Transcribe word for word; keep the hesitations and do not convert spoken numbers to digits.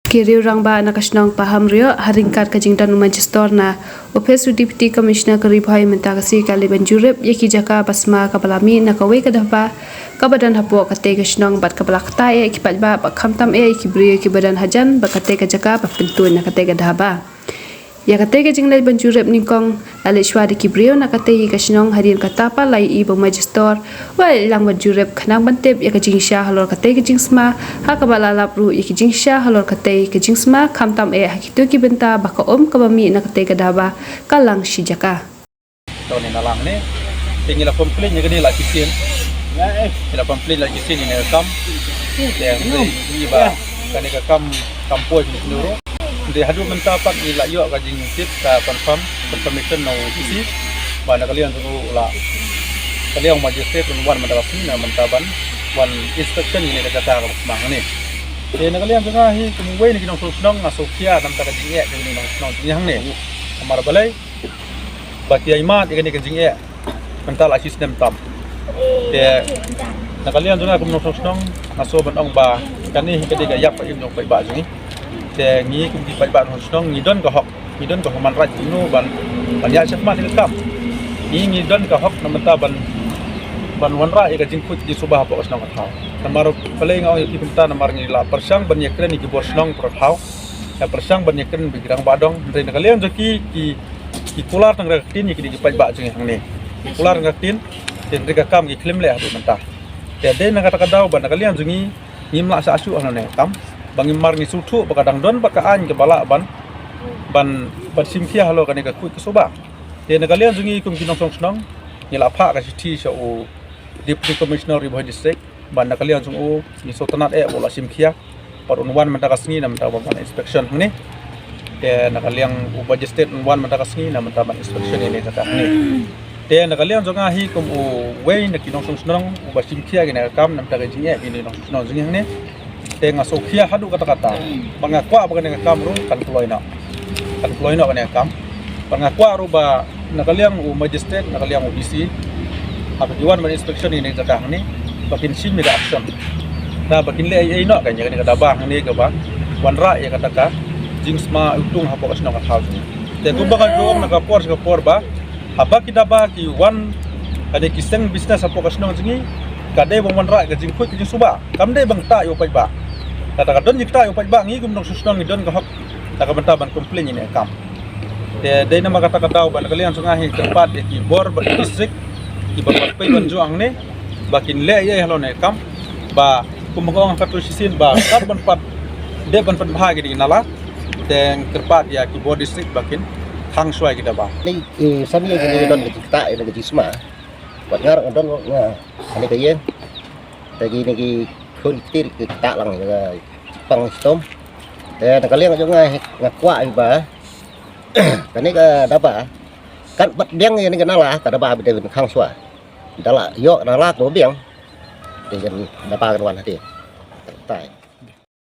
Ki riew rangbah na ka shnong Pahamrioh ha ryngkat ka jingdon u Magistrate na Ophis u Deputy Commissioner ka Ri Bhoi mynta ka sngi ka leit ban jurip ïa ki jaka ba sma kaba la mih na kawei ka dhaba kaba don hapoh katei ka shnong bad kaba la ktah ïa ki paidbah bad khamtam eh ïa ki briew kiba don hajan bad katei ka jaka ba pyntuid na katei ka dhaba. Ïa katei ka jingleit ban jurip nyngkong la leit shuwa da ki briew na katei ka shnong hadien kata pat la ïohi ba u Magistrate u la leit lang ban jurip khnang ban tip ïa ka jingshisha halor katei ka jingsma, ha kaba la lap ruh ïa ki jingshisha halor katei ka jingsma khamtam eh ha kito ki bynta ba ka um kaba mih na katei ka dhaba ka lang shi jaka. Tang ne na lang ne. Te ngi la complain ïa kane la shisien. Ngi la complain la shisien ïa kane ka kam. Te ngi ba kane ka kam kam poi shisien ruh. Te haduh mynta pat ngi la ïoh ka jingtip ka confirm, confirmation na u D C. Ba na ka liang jong u la, ka liang magistrate un wan mynta ka sngi na mynta ban wan inspection ïa kane ka jaka kaba sma hangne. Te na ka liang jong nga hi kum uwei na ki nongshong shnong nga sngewkhia na ka bynta ka jingeh jong ki nongshong shnong jong ngi hangne. Namar balei ba ki ïai mad ïa kane ka jingeh mynta la shi snem tam. Te na ka liang jong nga kum nongshong shnong nga shu ban ong ba kane hi ka dei ka ïap ka im jong u paidbah jong ngi. Te ngi kum ki paidbah nongshong shnong ngi don ka hok, ngi don ka human right kumno ban, ban ïaid shakhmat ïa ka kam. Ngi, ngi don ka hok na bynta ban, ban wanrah ïa ka jingkhuid jingsuba hapoh ka shnong ka thaw. Namar balei nga ong ïa ki kumta, namar ngi la pyrshang ban ïakren ïa ki bor shnong baroh thaw. Ngi la pyrshang ban ïakren bad ki rangbah dong, hynrei na ka liang jong ki, ki ki kular tang ka ktien ïa kine ki paidbah jong ngi hangne. Ki kular tang ka ktien, te hynrei ka kam ki khlem leh haduh mynta. Te dei na kata ka daw ba na ka liang jong ngi ngim lah shah shuh halor kane ka kam. Ba ngim, mar ngi sngewthuh ba ka dang don bad ka aiñ kaba lah ban, ban, ban shim khia halor kane ka khuid ka suba. Te na ka liang jong ngi kum ki nongshong shnong ngi la phah ka shithi sha u Deputy Commissioner Ri Bhoi District. Ba na ka liang jong u ngi sngewtynnat eh ba u la shim khia. Bad un wan mynta ka sngi na mynta ban inspection hangne. Te na ka liang u magistrate un wan mynta ka sngi na mynta ban inspection ïa kane ka jaka hangne. Te na ka liang jong nga hi kum uwei na ki nongshong shnong uba shim khia ïa kane ka kam na mynta ka jingeh ïa kine ki nongshong shnong jong ngi hangne. Te nga sngewkhia haduh katta katta. Ba nga kwah ba kane ka kam ruh kan kloi noh. Kan kloi noh kane ka kam. Ba nga kwah ruh ba na ka liang u magistrate, na ka liang u D C, haba ki wan ban inspection ïa kane ka jaka hangne, ba kin shim ïa ka action. Ba kin leh ei ei noh ïa kane ka daba hangne kaba wanrah ïa kata ka jingsma iwtung hapoh ka shnong ka thaw jong ngi. Te kumba nga ju ong na ka por sha ka por ba haba ki daba ki wan, kane ki seng business hapoh ka shnong jong ngi, ka dei ban wanrah ïa ka jingkhuid ka jingsuba. Kam dei ban ktah ïa u paidbah. Kata ka don jingktah ïa u paidbah, ngi kum nongshong shnong ngi don ka hok na ka bynta ban complain ïa kane ka kam. Te dei namar kata ka daw ba na ka liang jong nga hi kyrpad ïa ki bor bad ki district kiba pynpei ban jong hangne ba kin leh ei ei halor kane ka kam, ba kum ba nga ong ha ka tu shisien ba kat ban pat dep ban pynbha ïa kine ki nala. Te kyrpad ïa ki bor district ba kin khang shuwa ïa ki daba. Ni, eh, sani ïa kine ki don ka jingktah ïa kine ki jingsma. Wat nga ruh nga don nga kane ka ïing. Te kine ki khun ki kti ki ktah lang ïa ka pang shitom. Te na ka liang jong nga hi nga kwah hi ba kane ka daba kan pat biang ïa kane ka nala, ka daba ba dei ban khang shuwa. Da la ïoh nala ko biang. Te kan daba kan wan hati. Tai.